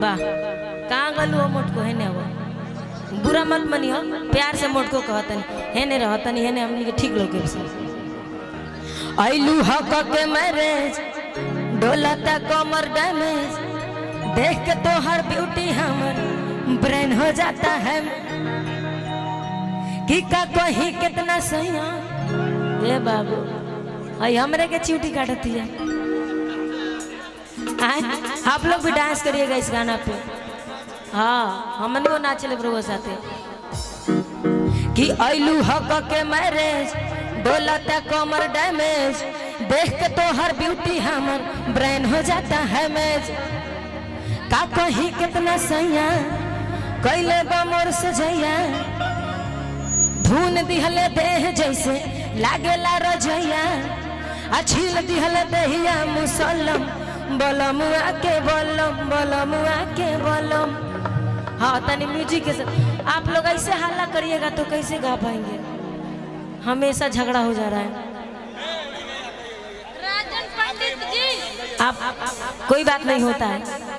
वाह, कहाँ गलू हो मोटको? हेने हो। बुरा मत मनियो, प्यार से मोटको कहतन। हेने रहतन, हेने हमनी के ठीक लोग सब। ऐलू हक के मैरेज, डोलता कमर डैमेज, देख के तो हर ब्यूटी हमर ब्रेन हो जाता है। कि का कहीं कितना सैया। ए बाबू, आई हमरे के चींटी काटती है। आए, आप लोग भी डांस करिएगा इस गाना पे। हाँ, हमन को नाचले प्रभु साथे। कि ऐलू हक के मैरेज, डोलता कमर डैमेज, देख के तो हर ब्यूटी हमर ब्रेन हो जाता है मैज। का कहीं कितना सैया, कैले बमोर सजैया, धुन दिहले देह जैसे लागेला रजैया, अछील दिहले देहिया मुसलम, बलमुआ के बलम, बलमुआ के बलम। हाँ, तनी म्यूजिक के साथ आप लोग ऐसे हल्ला करिएगा तो कैसे गा पाएंगे? हमेशा झगड़ा हो जा रहा है। राजन पंडित जी। आप कोई बात नहीं होता है।